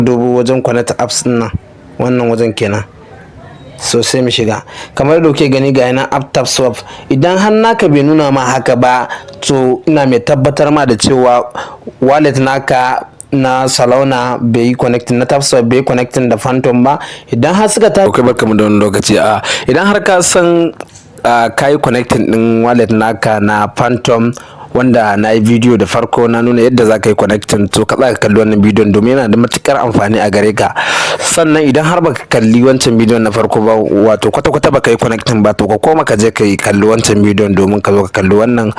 Dubo wajen connect apps ɗin nan, wannan wajen kenan. So sai mu shiga. Kamar yadda kuke gani, ga nan app TapSwap. Idan har naka bai nuna ma haka ba, to ina mai tabbatar ma da cewa wallet naka na Solana bai yi connecting, na TapSwap bai yi connecting da Phantom ba. Idan har suka ta Ok, barkamu da wani lokaci. A idan har ka san ka yi connecting din wallet naka na Phantom, wanda na yi bidiyo da farko na nuna yadda za ka yi connecting, to ka tsaya ka kalli wannan bidiyon domin yana da matukar amfani a gare ka. Sannan idan har baka kalli wancan bidiyon na farko ba, wato kwata-kwata baka yi connecting ba, to ka koma ka je ka yi kalli wancan bidiyon domin ka zo ka kalli wannan.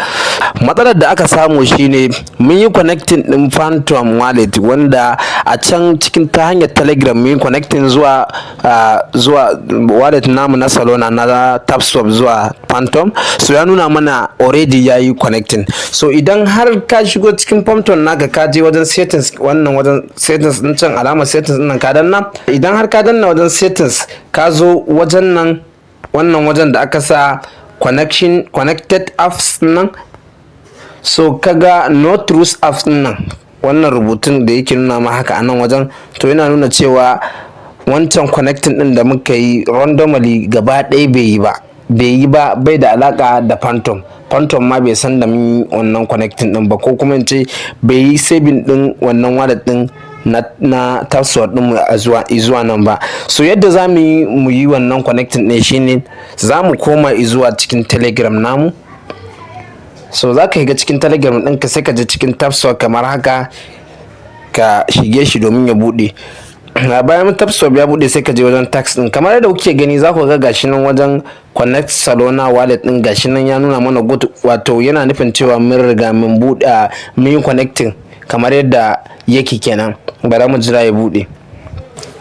Matsalar da aka samu shine mun yi connecting din Phantom wallet, wanda a can cikin ta hanyar Telegram mun yi connecting zuwa wallet namu na Solana na TapSwap zuwa Phantom. So ya nuna mana already ya yi connecting. So idan har ka shigo cikin Phantom naka, ka je wajen settings, wannan wajen settings din can, alamar settings din nan, ka danna. Idan har ka danna wajen settings, ka zo wajen nan, wannan wajen da aka sa connection, connected apps nan, so kaga "no trust apps" din nan, wannan rubutun da yake nuna ma haka a nan wajen, to yana nuna cewa wancan connecting din da muka yi randomly gaba ɗaya bai yi ba, bai yi ba, bai da alaka da Phantom. Phantom ma bai san da mun wannan connecting din ba, ko kuma in ce bai yi saving din wannan wallet din na password din mu a zuwa nan ba. So yadda za mu yi mu yi wannan connecting din shine za mu koma zuwa cikin Telegram namu. So za ka shiga cikin Telegram ɗinka, sai ka je cikin TapSwap kamar haka, ka shige shi domin ya buɗe. A bayan TapSwap ya buɗe, sai ka je wajen task ɗin. Kamar yadda kuke gani, za ku ga gashi nan wajen connect Solana wallet ɗin, gashi nan ya nuna mana good, wato yana nufin cewa mun riga mun buɗe, mun yi connecting kamar yadda yake kenan. Bara mu jira ya buɗe.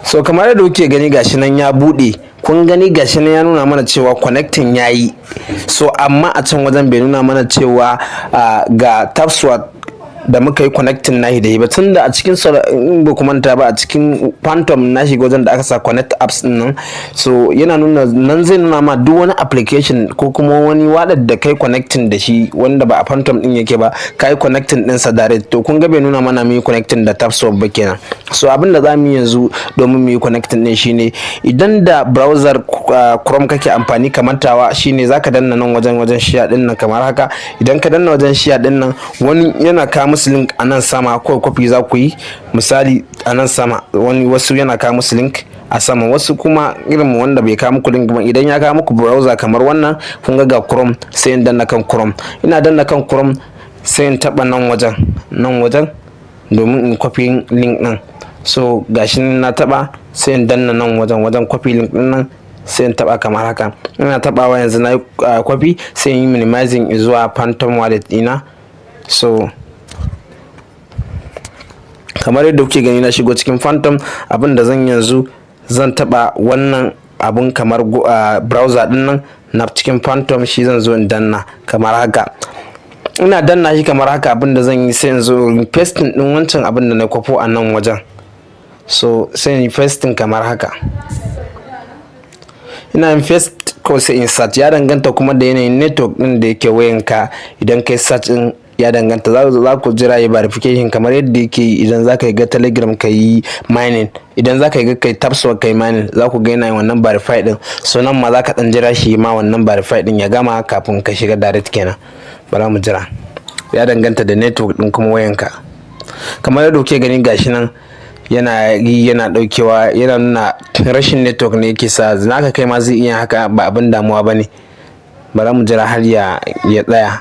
So kamar yadda kuke gani, gashi nan ya buɗe. Kun gani, gashi nan ya nuna mana cewa connecting ya yi. So amma a can wajen bai nuna mana cewa ga TapSwap da muka yi connecting nashi da yi ba, tunda a cikin, in ba ku manta ba, a cikin Phantom na shiga wajen da aka sa connect apps din nan. So yana nuna nan, zai nuna ma duk wani application ko kuma wani wallet da kai connecting da shi wanda ba a Phantom din yake ba, kai connecting din sa direct. To kun ga bai nuna mana mu yi connecting da TapSwap ba kenan. So abin da za mu yi yanzu domin mu yi connecting din shine, idan da browser Chrome kake amfani kamar tawa, shine zaka danna nan wajen share din nan kamar haka. Idan ka danna wajen share din nan, wani yana kawo musu link a nan sama, ko copy za ku yi. Misali, a nan sama wani, wasu yana kawo musu link a sama, wasu kuma irin wanda bai kawo muku link ba. Idan ya kawo muku browser kamar wannan, kun ga ga Chrome, sai in danna kan Chrome. Ina danna kan Chrome, sai in taba nan wajen, nan wajen, domin in copy link din. So gashi na taba, sai in danna nan wajen copy link din nan, sai in taba kamar haka. Ina tabawa, yanzu na yi copy, sai in yi minimizing zuwa Phantom wallet dina. So kamar yadda kuke gani, na shigo cikin Phantom. Abin da zan yanzu, zan taba wannan abun kamar browser din nan na cikin Phantom, shi zan zo in danna kamar haka. Ina danna shi kamar haka, abin da zan yi, sai in zo in pasting din wancan abin da na kwafo a nan wajen. So sai in pasting kamar haka. Ina yin paste ko sai in search, ya danganta kuma da yanayin network din da yake wayanka. Idan kai search din, ya danganta, za ku jira yi verification kamar yadda yake. Idan za ka yi ga Telegram ka yi mining, idan za ka yi ga kai TapSwap ka yi mining, za ku ga yana yin wannan verify din. So nan ma za ka dan jira shi ma wannan verify din ya gama kafin ka shiga direct kenan. Bara mu jira, ya danganta da network din kuma wayanka. Kamar yadda kuke gani, gashi nan yana yi, yana daukewa, yana nuna rashin network ne yake sa naka. Kai ma zai iya haka, ba abin damuwa ba ne. Bara mu jira har ya tsaya.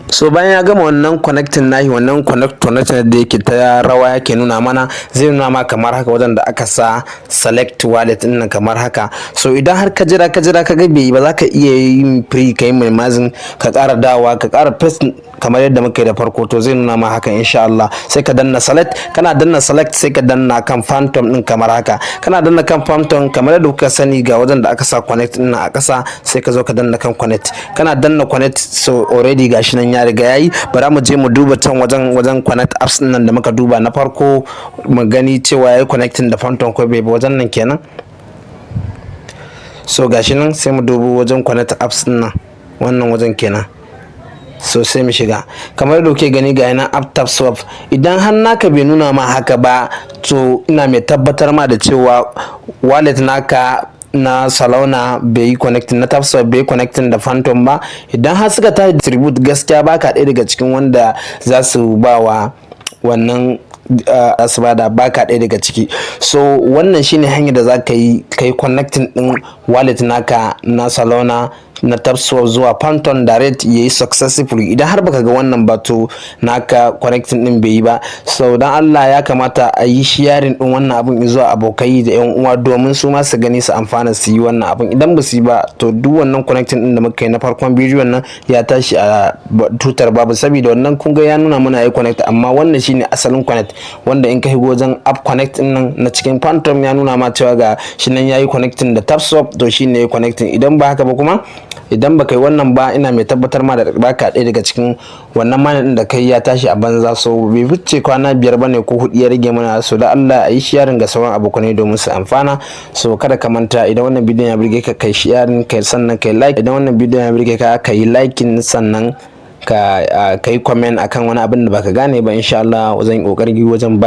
So bayan ya gama wannan connecting nashi, wannan connecting da yake ta rawa yake nuna mana, zai nuna ma kamar haka, wajen da aka sa select wallet din nan kamar haka. So idan har ka jira, ka jira, ka ga bai yi ba, za ka iya yin free, ka yi minimizing, ka ƙara dawowa, ka ƙara paste kamar yadda muka yi da farko. To zai nuna ma haka insha Allah. Sai ka danna select. Kana danna select, sai ka danna kan Phantom din kamar haka. Kana danna kan Phantom, kamar yadda kuka sani, ga wajen da aka sa connect din a ƙasa, sai ka zo ka danna kan connect. Kana danna connect, so already gashi nan ya riga yayi. Bara mu je mu duba can wajen connect apps din nan da muka duba na farko, mu gani cewa yayi connecting da Phantom ko bai ba, wajen nan kenan. So gashi nan, sai mu dubo wajen connect apps din nan, wannan wajen kenan. So sai mu shiga. Kamar da kuke gani, ga nan app Tap Swap. Idan har naka bai nuna ma haka ba, to ina mai tabbatar ma da cewa wallet naka na Solana bai yi connecting, na TapSwap bai yi connecting da Phantom ba. Idan har suka tashi distribute, gaskiya baka ɗaya daga cikin wanda za su ba wa wannan, su bada, baka ɗaya daga ciki. So wannan shine hanyar da za ka yi ka yi connecting ɗin wallet naka na Solana na TapSwap zuwa Phantom direct, ya yi successfully. Idan har baka ga wannan ba, to naka connecting din bai yi ba. So dan Allah ya kamata a yi sharing din wannan abun zuwa abokai da yan uwa, domin su ma su gani, su amfana, su yi wannan abun. Idan ba su yi ba, to duk wannan connecting din da muka yi na farkon bidiyon nan ya tashi a tutar babu, saboda wannan kun ga ya nuna muna yi connect, amma wannan shine asalin connect, wanda in ka shigo wajen app connect din nan na cikin Phantom, ya nuna ma cewa ga shi nan yayi connecting da TapSwap. To shine yayi connecting. Idan ba haka ba kuma, idan baka yi wannan ba, ina mai tabbatar ma da baka ɗaya daga cikin wannan mining din da kai, ya tashi a banza. So bai fice kwana 5 bane ko 4 ya rage mana. So da Allah a yi sharing ga sauran abokanai domin su amfana. So kada ka manta, idan wannan bidiyon ya burge ka, kai sharing, kai sannan kai like. Idan wannan bidiyon ya burge ka, kai liking, sannan ka yi comment akan wani abin da baka gane ba. Insha Allah zan yi kokari wajen ba